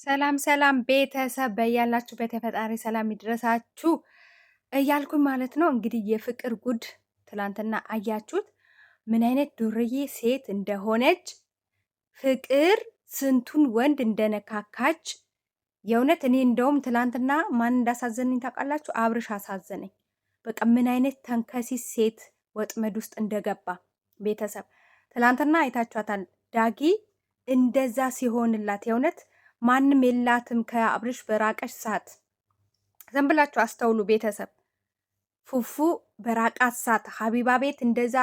ሰላም ሰላም ቤተሰብ በያላችሁበት የፈጣሪ ሰላም ይድረሳችሁ እያልኩኝ ማለት ነው። እንግዲህ የፍቅር ጉድ ትላንትና አያችሁት፣ ምን አይነት ዱርዬ ሴት እንደሆነች ፍቅር ስንቱን ወንድ እንደነካካች። የእውነት እኔ እንደውም ትላንትና ማን እንዳሳዘነኝ ታውቃላችሁ? አብርሽ አሳዘነኝ። በቃ ምን አይነት ተንከሲስ ሴት ወጥመድ ውስጥ እንደገባ ቤተሰብ ትላንትና አይታችኋታል። ዳጊ እንደዛ ሲሆንላት የእውነት ማንም የላትም ከአብርሽ በራቀች ሰዓት። ዝም ብላችሁ አስተውሉ ቤተሰብ። ፉፉ በራቃት ሰዓት ሀቢባ ቤት እንደዛ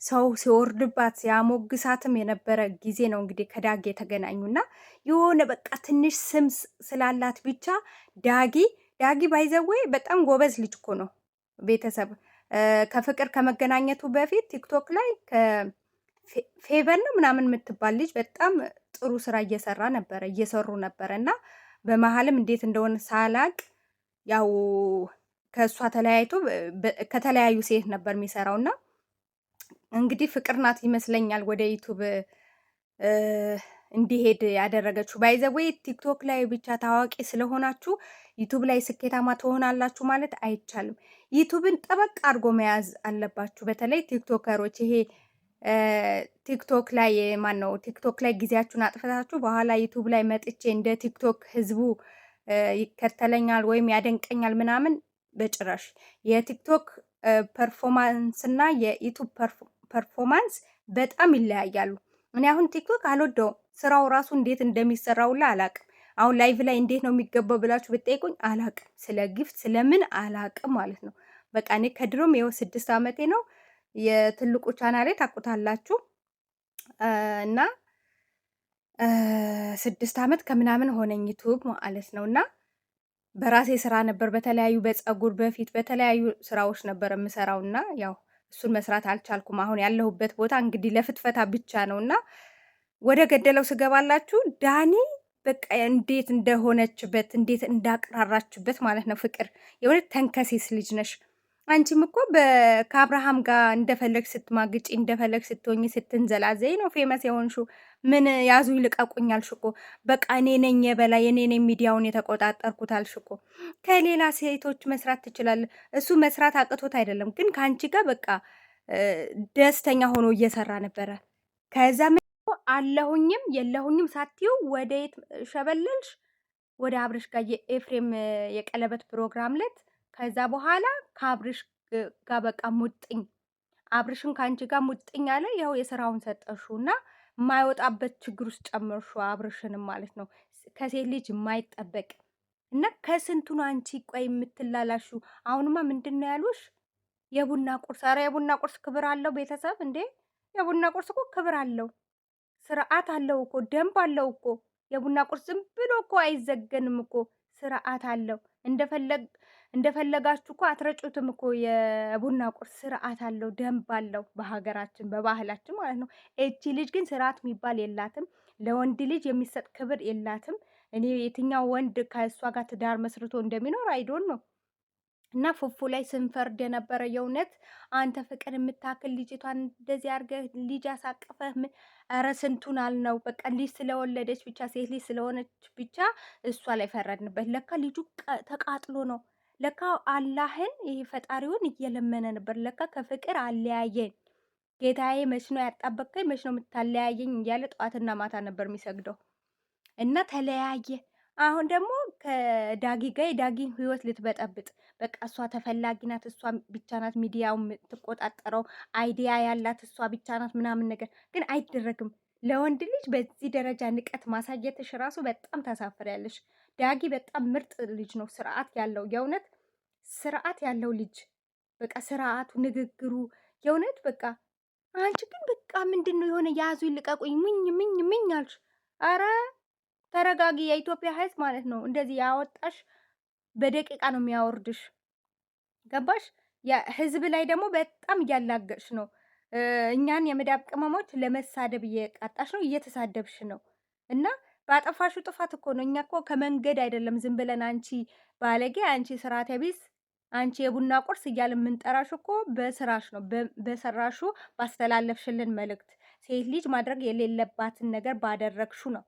ሰው ሲወርድባት ሲያሞግሳትም የነበረ ጊዜ ነው። እንግዲህ ከዳጊ የተገናኙና የሆነ በቃ ትንሽ ስም ስላላት ብቻ ዳጊ ዳጊ by the way በጣም ጎበዝ ልጅ እኮ ነው ቤተሰብ። ከፍቅር ከመገናኘቱ በፊት ቲክቶክ ላይ ፌቨን ነው ምናምን የምትባል ልጅ በጣም ጥሩ ስራ እየሰራ ነበረ እየሰሩ ነበረ እና በመሀልም እንዴት እንደሆነ ሳላቅ ያው ከእሷ ተለያይቶ ከተለያዩ ሴት ነበር የሚሰራው እና እንግዲህ ፍቅር ናት ይመስለኛል ወደ ዩቱብ እንዲሄድ ያደረገችው። by the way ቲክቶክ ላይ ብቻ ታዋቂ ስለሆናችሁ ዩቱብ ላይ ስኬታማ ትሆናላችሁ ማለት አይቻልም። ዩቱብን ጠበቅ አድርጎ መያዝ አለባችሁ። በተለይ ቲክቶከሮች ይሄ ቲክቶክ ላይ ማን ነው ቲክቶክ ላይ ጊዜያችሁን አጥፍታችሁ በኋላ ዩቱብ ላይ መጥቼ እንደ ቲክቶክ ህዝቡ ይከተለኛል ወይም ያደንቀኛል ምናምን በጭራሽ። የቲክቶክ performance እና የዩቱብ performance በጣም ይለያያሉ። እኔ አሁን ቲክቶክ አልወደውም። ስራው ራሱ እንዴት እንደሚሰራውላ አላቅም። አሁን live ላይ እንዴት ነው የሚገባው ብላችሁ ብትጠይቁኝ አላቅም። ስለ gift ስለምን አላቅም ማለት ነው። በቃ እኔ ከድሮም ይኸው 6 ዓመቴ ነው። የትልቁ ቻናሌ ታውቁታላችሁ እና 6 ዓመት ከምናምን ሆነኝ ዩቱብ ማለት ነው። እና በራሴ ስራ ነበር በተለያዩ በፀጉር በፊት በተለያዩ ስራዎች ነበር የምሰራው እና ያው እሱን መስራት አልቻልኩም። አሁን ያለሁበት ቦታ እንግዲህ ለፍትፈታ ብቻ ነው እና ወደ ገደለው ስገባላችሁ ዳኒ በቃ እንዴት እንደሆነችበት እንዴት እንዳቅራራችበት ማለት ነው። ፍቅር የሆነ ተንከሴስ ልጅ ነሽ። አንቺም እኮ ከአብርሃም ጋር እንደፈለግ ስትማግጪ እንደፈለግ ስትሆኝ ስትንዘላዘይ ነው famous የሆንሽው። ምን ያዙ ይልቀቁኝ አልሽ እኮ። በቃ እኔ ነኝ የበላይ፣ እኔ ነኝ ሚዲያውን የተቆጣጠርኩት አልሽ እኮ። ከሌላ ሴቶች መስራት ትችላለህ። እሱ መስራት አቅቶት አይደለም፣ ግን ከአንቺ ጋር በቃ ደስተኛ ሆኖ እየሰራ ነበረ። ከዛ አለሁኝም የለሁኝም ሳትዩ ወደ የት ሸበለልሽ? ወደ አብርሽ ጋር የኤፍሬም የቀለበት ፕሮግራም ለት ከዛ በኋላ ከአብርሽ ጋር በቃ ሙጥኝ፣ አብርሽን ከአንቺ ጋር ሙጥኝ አለ። ያው የስራውን ሰጠሹ እና የማይወጣበት ችግር ውስጥ ጨመርሹ አብርሽንም ማለት ነው። ከሴት ልጅ የማይጠበቅ እና ከስንቱ ነው አንቺ ቆይ የምትላላሹ? አሁንማ ምንድን ነው ያሉሽ? የቡና ቁርስ። ኧረ የቡና ቁርስ ክብር አለው ቤተሰብ እንዴ! የቡና ቁርስ እኮ ክብር አለው፣ ስርዓት አለው እኮ ደንብ አለው እኮ። የቡና ቁርስ ዝም ብሎ እኮ አይዘገንም እኮ፣ ስርዓት አለው። እንደፈለግ እንደፈለጋችሁ እኮ አትረጩትም እኮ። የቡና ቁርስ ስርዓት አለው፣ ደንብ አለው፣ በሀገራችን በባህላችን ማለት ነው። እቺ ልጅ ግን ስርዓት የሚባል የላትም። ለወንድ ልጅ የሚሰጥ ክብር የላትም። እኔ የትኛው ወንድ ከእሷ ጋር ትዳር መስርቶ እንደሚኖር I don't know። እና ፉፉ ላይ ስንፈርድ የነበረ የእውነት አንተ ፍቅር የምታክል ልጅቷን እንደዚህ አድርገህ ልጅ አሳቅፈህ፣ ኧረ ስንቱን አልነው። በቃ ልጅ ስለወለደች ብቻ ሴት ልጅ ስለሆነች ብቻ እሷ ላይ ፈረድንበት። ለካ ልጁ ተቃጥሎ ነው። ለካ አላህን ይሄ ፈጣሪውን እየለመነ ነበር። ለካ ከፍቅር አለያየኝ ጌታዬ፣ መች ነው ያጣበቅከኝ? መች ነው የምታለያየኝ? እያለ ጠዋትና ማታ ነበር የሚሰግደው እና ተለያየ። አሁን ደግሞ ከዳጊ ጋር የዳጊን ህይወት ልትበጠብጥ በቃ እሷ ተፈላጊ ናት፣ እሷ ብቻ ናት ሚዲያው የምትቆጣጠረው፣ idea ያላት እሷ ብቻ ናት ምናምን ነገር ግን አይደረግም። ለወንድ ልጅ በዚህ ደረጃ ንቀት ማሳየትሽ ራሱ በጣም ታሳፍሪያለሽ። ዳጊ በጣም ምርጥ ልጅ ነው፣ ስርዓት ያለው የእውነት ስርዓት ያለው ልጅ በቃ ስርዓቱ፣ ንግግሩ የእውነት በቃ። አንቺ ግን በቃ ምንድን ነው የሆነ ያዙ ይልቀቁኝ ምኝ ምኝ ምኝ አልሽ። አረ ተረጋጊ። የኢትዮጵያ ሕዝብ ማለት ነው እንደዚህ ያወጣሽ በደቂቃ ነው የሚያወርድሽ። ገባሽ? ህዝብ ላይ ደግሞ በጣም እያላገጥሽ ነው። እኛን የመዳብ ቅመሞች ለመሳደብ እየቃጣሽ ነው፣ እየተሳደብሽ ነው። እና በአጠፋሹ ጥፋት እኮ ነው። እኛ እኮ ከመንገድ አይደለም ዝም ብለን አንቺ ባለጌ፣ አንቺ ስርዓተ ቢስ፣ አንቺ የቡና ቁርስ እያለ የምንጠራሽ እኮ በስራሽ ነው፣ በሰራሹ ባስተላለፍሽልን መልእክት ሴት ልጅ ማድረግ የሌለባትን ነገር ባደረግሹ ነው።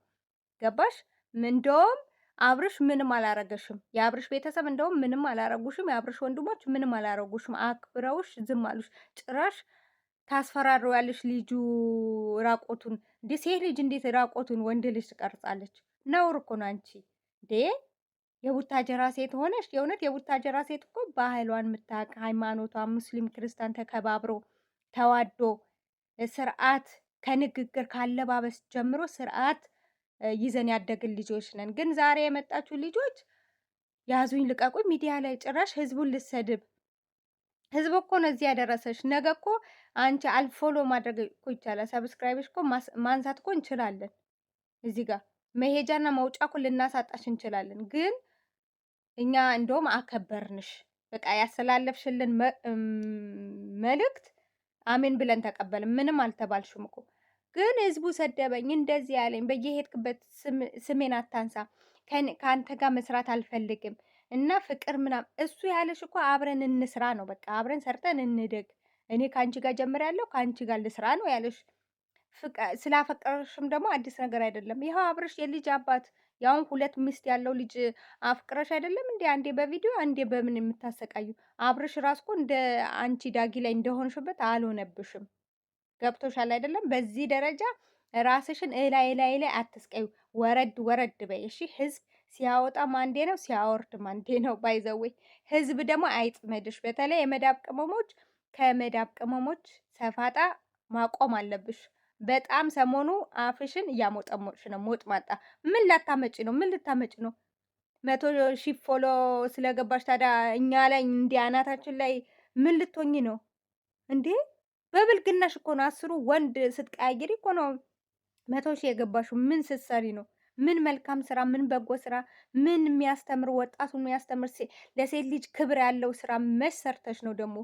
ገባሽ? እንደውም አብርሽ ምንም አላረገሽም። የአብርሽ ቤተሰብ እንደውም ምንም አላረጉሽም። የአብርሽ ወንድሞች ምንም አላረጉሽም። አክብረውሽ ዝም አሉሽ። ጭራሽ ታስፈራሪያለሽ። ልጁ ራቆቱን እንዴ! ሴት ልጅ እንዴት ራቆቱን ወንድ ልጅ ትቀርጻለች? ነውር እኮ ነው። አንቺ እንዴ የቡታጀራ ሴት ሆነሽ የእውነት የቡታጀራ ሴት እኮ ባህሏን የምታውቅ ሃይማኖቷ፣ ሙስሊም ክርስቲያን ተከባብሮ ተዋዶ ስርዓት ከንግግር ካለባበስ ጀምሮ ስርዓት ይዘን ያደግን ልጆች ነን። ግን ዛሬ የመጣችሁ ልጆች ያዙኝ ልቀቁኝ ሚዲያ ላይ ጭራሽ ህዝቡን ልሰድብ። ህዝብ እኮ ነው እዚህ ያደረሰሽ። ነገ እኮ አንቺ unfollow ማድረግ እኮ ይቻላል። subscribe ሽ እኮ ማንሳት እኮ እንችላለን። እዚህ ጋር መሄጃና መውጫ እኮ ልናሳጣሽ እንችላለን። ግን እኛ እንደውም አከበርንሽ። በቃ ያስተላለፍሽልን መልእክት አሜን ብለን ተቀበልን። ምንም አልተባልሽም እኮ ግን ህዝቡ ሰደበኝ፣ እንደዚህ ያለኝ፣ በየሄድክበት ስሜን አታንሳ፣ ከአንተ ጋር መስራት አልፈልግም እና ፍቅር ምናምን እሱ ያለሽ እኮ አብረን እንስራ ነው። በቃ አብረን ሰርተን እንደግ፣ እኔ ከአንቺ ጋር ጀምሬያለሁ፣ ከአንቺ ጋር ልስራ ነው ያለሽ። ስላፈቀረሽም ደግሞ አዲስ ነገር አይደለም። ይኸው አብረሽ የልጅ አባት ያውን ሁለት ሚስት ያለው ልጅ አፍቅረሽ አይደለም እንዴ? አንዴ በቪዲዮ አንዴ በምን የምታሰቃዩ። አብረሽ ራስ እኮ እንደ አንቺ ዳጊ ላይ እንደሆንሽበት አልሆነብሽም። ገብቶሻል አይደለም? በዚህ ደረጃ ራስሽን እላይ ላይ ላይ አትስቀዩ። ወረድ ወረድ በይ እሺ። ህዝብ ሲያወጣ ማንዴ ነው፣ ሲያወርድ ማንዴ ነው። by the way ህዝብ ደግሞ አይጥመድሽ። በተለይ የመዳብ ቅመሞች ከመዳብ ቅመሞች ሰፋጣ ማቆም አለብሽ። በጣም ሰሞኑ አፍሽን እያሞጠሞጥሽ ነው። ሞጥማጣ ምን ላታመጪ ነው? ምን ልታመጪ ነው? 100,000 follow ስለገባሽ ታዲያ እኛ ላይ እንዲህ አናታችን ላይ ምን ልትሆኝ ነው እንዴ? በብልግናሽ እኮ ነው። 10ሩ ወንድ ስትቀያይሪ እኮ ነው 100,000 የገባሽው። ምን ስትሰሪ ነው? ምን መልካም ስራ፣ ምን በጎ ስራ፣ ምን የሚያስተምር ወጣቱን የሚያስተምር ለሴት ልጅ ክብር ያለው ስራ መች ሰርተሽ ነው ደግሞ?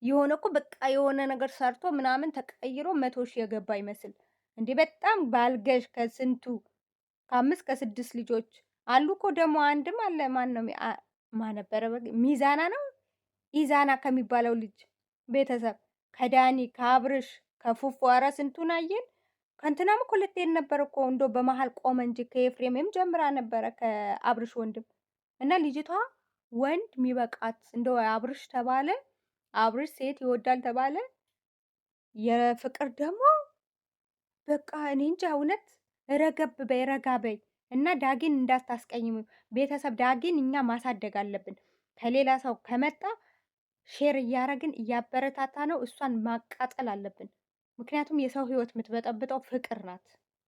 የሆነ እኮ በቃ የሆነ ነገር ሰርቶ ምናምን ተቀይሮ 100,000 የገባ ይመስል እንዴ! በጣም ባልገሽ። ከስንቱ ከአምስት ከስድስት ልጆች አሉ እኮ ደግሞ አንድም አለ። ማን ነው ማን ነበረ? ሚዛና ነው ኢዛና ከሚባለው ልጅ ቤተሰብ ከዳኒ ከአብርሽ ከፉፉ ኧረ ስንቱን አየን። ከእንትናም እኮ ልትሄድ ነበር እኮ እንዶ በመሀል ቆመ እንጂ ከኤፍሬምም ጀምራ ነበረ ከአብርሽ ወንድም እና ልጅቷ ወንድ የሚበቃት እንደ አብርሽ ተባለ አብርሽ ሴት ይወዳል ተባለ። የፍቅር ደግሞ በቃ እኔ እንጃ እውነት። ረገብ በይ ረጋ በይ እና ዳጊን እንዳታስቀይሙ ቤተሰብ። ዳጊን እኛ ማሳደግ አለብን። ከሌላ ሰው ከመጣ share እያረግን እያበረታታ ነው እሷን ማቃጠል አለብን። ምክንያቱም የሰው ህይወት የምትበጠብጠው ፍቅር ናት።